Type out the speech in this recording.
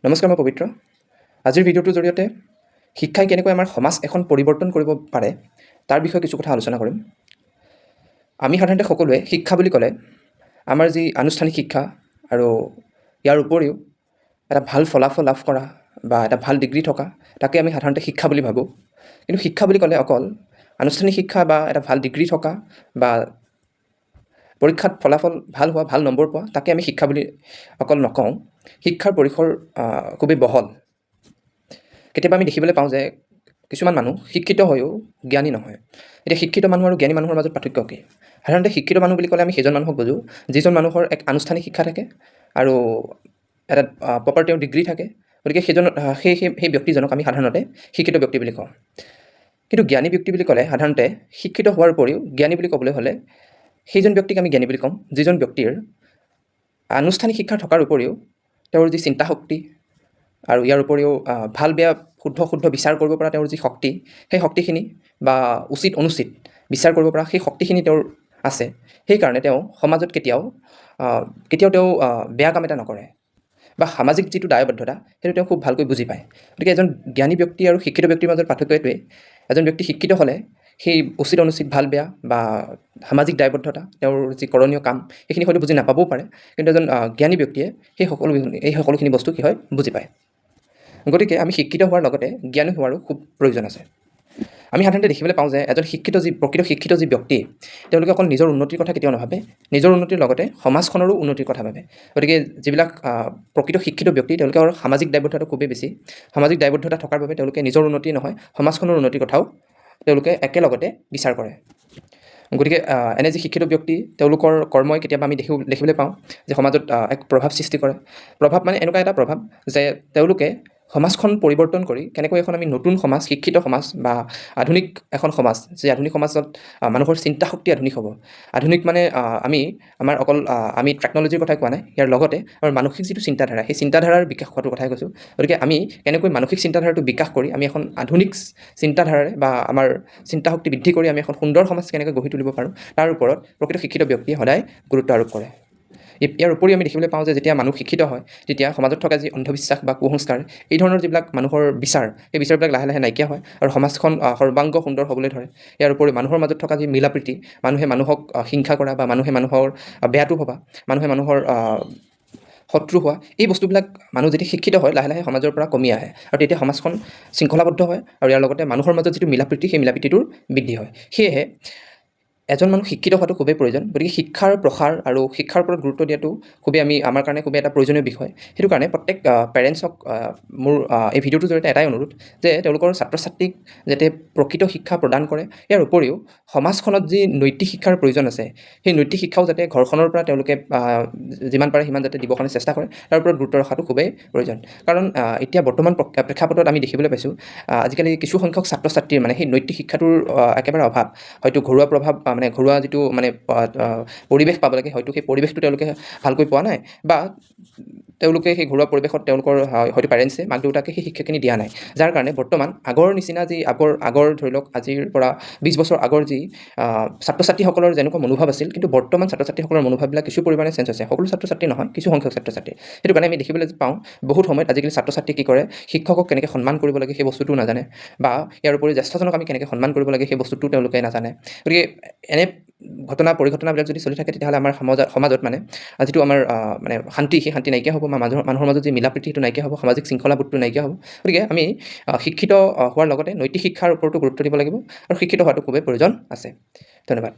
নমস্কাৰ, মই পবিত্ৰ। আজিৰ ভিডিঅ'টোৰ জৰিয়তে শিক্ষাই কেনেকৈ আমাৰ সমাজ এখন পৰিৱৰ্তন কৰিব পাৰে, তাৰ বিষয়ে কিছু কথা আলোচনা কৰিম। আমি সাধাৰণতে সকলোৱে শিক্ষা বুলি ক'লে আমাৰ যি আনুষ্ঠানিক শিক্ষা আৰু ইয়াৰ উপৰিও এটা ভাল ফলাফল লাভ কৰা বা এটা ভাল ডিগ্ৰী থকা, তাকে আমি সাধাৰণতে শিক্ষা বুলি ভাবোঁ। কিন্তু শিক্ষা বুলি ক'লে অকল আনুষ্ঠানিক শিক্ষা বা এটা ভাল ডিগ্ৰী থকা বা পৰীক্ষাত ফলাফল ভাল হোৱা, ভাল নম্বৰ পোৱা, তাকে আমি শিক্ষা বুলি অকল নকওঁ। শিক্ষাৰ পৰিসৰ খুবেই বহল। কেতিয়াবা আমি দেখিবলৈ পাওঁ যে কিছুমান মানুহ শিক্ষিত হৈও জ্ঞানী নহয়। এতিয়া শিক্ষিত মানুহ আৰু জ্ঞানী মানুহৰ মাজত পাৰ্থক্য কি? সাধাৰণতে শিক্ষিত মানুহ বুলি ক'লে আমি সেইজন মানুহক বুজোঁ, যিজন মানুহৰ এক আনুষ্ঠানিক শিক্ষা থাকে আৰু এটা প্ৰপাৰ তেওঁৰ ডিগ্ৰী থাকে। গতিকে সেইজন সেই সেই সেই ব্যক্তিজনক আমি সাধাৰণতে শিক্ষিত ব্যক্তি বুলি কওঁ। কিন্তু জ্ঞানী ব্যক্তি বুলি ক'লে সাধাৰণতে শিক্ষিত হোৱাৰ উপৰিও জ্ঞানী বুলি ক'বলৈ হ'লে সেইজন ব্যক্তিক আমি জ্ঞানী বুলি ক'ম, যিজন ব্যক্তিৰ আনুষ্ঠানিক শিক্ষা থকাৰ উপৰিও তেওঁৰ যি চিন্তা শক্তি আৰু ইয়াৰ উপৰিও ভাল বেয়া, শুদ্ধ অশুদ্ধ বিচাৰ কৰিব পৰা তেওঁৰ যি শক্তি, সেই শক্তিখিনি বা উচিত অনুচিত বিচাৰ কৰিব পৰা সেই শক্তিখিনি তেওঁৰ আছে। সেইকাৰণে তেওঁ সমাজত কেতিয়াও কেতিয়াও তেওঁ বেয়া কাম এটা নকৰে বা সামাজিক যিটো দায়বদ্ধতা, সেইটো তেওঁ খুব ভালকৈ বুজি পায়। গতিকে এজন জ্ঞানী ব্যক্তি আৰু শিক্ষিত ব্যক্তিৰ মাজত পাৰ্থক্য এইটোৱেই, এজন ব্যক্তি শিক্ষিত হ'লে সেই উচিত অনুচিত, ভাল বেয়া বা সামাজিক দায়বদ্ধতা, তেওঁৰ যি কৰণীয় কাম, সেইখিনি হয়তো বুজি নাপাবও পাৰে। কিন্তু এজন জ্ঞানী ব্যক্তিয়ে এই সকলোখিনি বস্তু কি হয়, বুজি পায়। গতিকে আমি শিক্ষিত হোৱাৰ লগতে জ্ঞানী হোৱাৰো খুব প্ৰয়োজন আছে। আমি সাধাৰণতে দেখিবলৈ পাওঁ যে এজন শিক্ষিত যি প্ৰকৃত শিক্ষিত যি ব্যক্তি, তেওঁলোকে অকল নিজৰ উন্নতিৰ কথা কেতিয়াও নাভাবে, নিজৰ উন্নতিৰ লগতে সমাজখনৰো উন্নতিৰ কথা ভাবে। গতিকে যিবিলাক প্ৰকৃত শিক্ষিত ব্যক্তি, তেওঁলোকৰ সামাজিক দায়বদ্ধতাটো খুবেই বেছি। সামাজিক দায়বদ্ধতা থকাৰ বাবে তেওঁলোকে নিজৰ উন্নতি নহয়, সমাজখনৰ উন্নতিৰ কথাও তেওঁলোকে একেলগতে বিচাৰ কৰে। গতিকে এনে যি শিক্ষিত ব্যক্তি, তেওঁলোকৰ কৰ্মই কেতিয়াবা আমি দেখিবলৈ পাওঁ যে সমাজত এক প্ৰভাৱ সৃষ্টি কৰে। প্ৰভাৱ মানে এনেকুৱা এটা প্ৰভাৱ যে তেওঁলোকে সমাজখন পৰিৱৰ্তন কৰি কেনেকৈ এখন আমি নতুন সমাজ, শিক্ষিত সমাজ বা আধুনিক এখন সমাজ, যি আধুনিক সমাজত মানুহৰ চিন্তা শক্তি আধুনিক হ'ব। আধুনিক মানে আমি আমাৰ অকল আমি টেকন'লজিৰ কথাই কোৱা নাই, ইয়াৰ লগতে আমাৰ মানসিক যিটো চিন্তাধাৰা, সেই চিন্তাধাৰাৰ বিকাশ হোৱাটোৰ কথাই কৈছোঁ। গতিকে আমি কেনেকৈ মানসিক চিন্তাধাৰাটো বিকাশ কৰি আমি এখন আধুনিক চিন্তাধাৰাৰে বা আমাৰ চিন্তা শক্তি বৃদ্ধি কৰি আমি এখন সুন্দৰ সমাজ কেনেকৈ গঢ়ি তুলিব পাৰোঁ, তাৰ ওপৰত প্ৰকৃত শিক্ষিত ব্যক্তিয়ে সদায় গুৰুত্ব আৰোপ কৰে। ইয়াৰ উপৰিও আমি দেখিবলৈ পাওঁ যে যেতিয়া মানুহ শিক্ষিত হয়, তেতিয়া সমাজত থকা যি অন্ধবিশ্বাস বা কুসংস্কাৰ, এই ধৰণৰ যিবিলাক মানুহৰ বিচাৰ, সেই বিচাৰবিলাক লাহে লাহে নাইকিয়া হয় আৰু সমাজখন সৰ্বাংগ সুন্দৰ হ'বলৈ ধৰে। ইয়াৰ উপৰিও মানুহৰ মাজত থকা যি মিলা প্ৰীতি, মানুহে মানুহক হিংসা কৰা বা মানুহে মানুহৰ বেয়াটো ভবা, মানুহে মানুহৰ শত্ৰু হোৱা, এই বস্তুবিলাক মানুহ যেতিয়া শিক্ষিত হয়, লাহে লাহে সমাজৰ পৰা কমি আহে আৰু তেতিয়া সমাজখন শৃংখলাবদ্ধ হয় আৰু ইয়াৰ লগতে মানুহৰ মাজত যিটো মিলা প্ৰীতি, সেই মিলা প্ৰীতিটোৰ বৃদ্ধি হয়। সেয়েহে এজন মানুহ শিক্ষিত হোৱাটো খুবেই প্ৰয়োজন। গতিকে শিক্ষাৰ প্ৰসাৰ আৰু শিক্ষাৰ ওপৰত গুৰুত্ব দিয়াটো খুবেই আমাৰ কাৰণে খুবেই এটা প্ৰয়োজনীয় বিষয়। সেইটো কাৰণে প্ৰত্যেক পেৰেণ্টছক মোৰ এই ভিডিঅ'টোৰ জৰিয়তে এটাই অনুৰোধ যে তেওঁলোকৰ ছাত্ৰ ছাত্ৰীক যাতে প্ৰকৃত শিক্ষা প্ৰদান কৰে। ইয়াৰ উপৰিও সমাজখনত যি নৈতিক শিক্ষাৰ প্ৰয়োজন আছে, সেই নৈতিক শিক্ষাও যাতে ঘৰখনৰ পৰা তেওঁলোকে যিমান পাৰে সিমান যাতে দিবৰ কাৰণে চেষ্টা কৰে, তাৰ ওপৰত গুৰুত্ব ৰখাটো খুবেই প্ৰয়োজন। কাৰণ এতিয়া বৰ্তমান প্ৰেক্ষাপটত আমি দেখিবলৈ পাইছোঁ, আজিকালি কিছু সংখ্যক ছাত্ৰ ছাত্ৰীৰ মানে সেই নৈতিক শিক্ষাটোৰ একেবাৰে অভাৱ। হয়তো ঘৰুৱা প্ৰভাৱ, মানে ঘৰুৱা যিটো মানে পৰিৱেশ পাব লাগে, হয়তো সেই পৰিৱেশটো তেওঁলোকে ভালকৈ পোৱা নাই বা তেওঁলোকে সেই ঘৰুৱা পৰিৱেশত তেওঁলোকৰ হয়তো পেৰেণ্টছে, মাক দেউতাকে সেই শিক্ষাখিনি দিয়া নাই, যাৰ কাৰণে বৰ্তমান আগৰ নিচিনা যি আগৰ আগৰ ধৰি লওক আজিৰ পৰা 20 বছৰ আগৰ যি ছাত্ৰ ছাত্ৰীসকলৰ যেনেকুৱা মনোভাৱ আছিল, কিন্তু বৰ্তমান ছাত্ৰ ছাত্ৰীসকলৰ মনোভাৱবিলাক কিছু পৰিমাণে চেঞ্জ হৈছে। সকলো ছাত্ৰ ছাত্ৰী নহয়, কিছু সংখ্যক ছাত্ৰ ছাত্ৰী। সেইটো কাৰণে আমি দেখিবলৈ পাওঁ, বহুত সময়ত আজিকালি ছাত্ৰ ছাত্ৰীয়ে কি কৰে, শিক্ষকক কেনেকৈ সন্মান কৰিব লাগে সেই বস্তুটোও নাজানে বা ইয়াৰ উপৰি জ্যেষ্ঠজনক আমি কেনেকৈ সন্মান কৰিব লাগে সেই বস্তুটোও তেওঁলোকে নাজানে। গতিকে এনে ঘটনা পৰিঘটনাবিলাক যদি চলি থাকে, তেতিয়াহ'লে আমাৰ সমাজত মানে যিটো আমাৰ মানে শান্তি, সেই শান্তি নাইকিয়া হ'ব বা মানুহৰ মাজত যি মিলা প্ৰীতি, সেইটো নাইকিয়া হ'ব, সামাজিক শৃংখলাবোধটো নাইকিয়া হ'ব। গতিকে আমি শিক্ষিত হোৱাৰ লগতে নৈতিক শিক্ষাৰ ওপৰতো গুৰুত্ব দিব লাগিব আৰু শিক্ষিত হোৱাটো খুবেই প্ৰয়োজন আছে। ধন্যবাদ।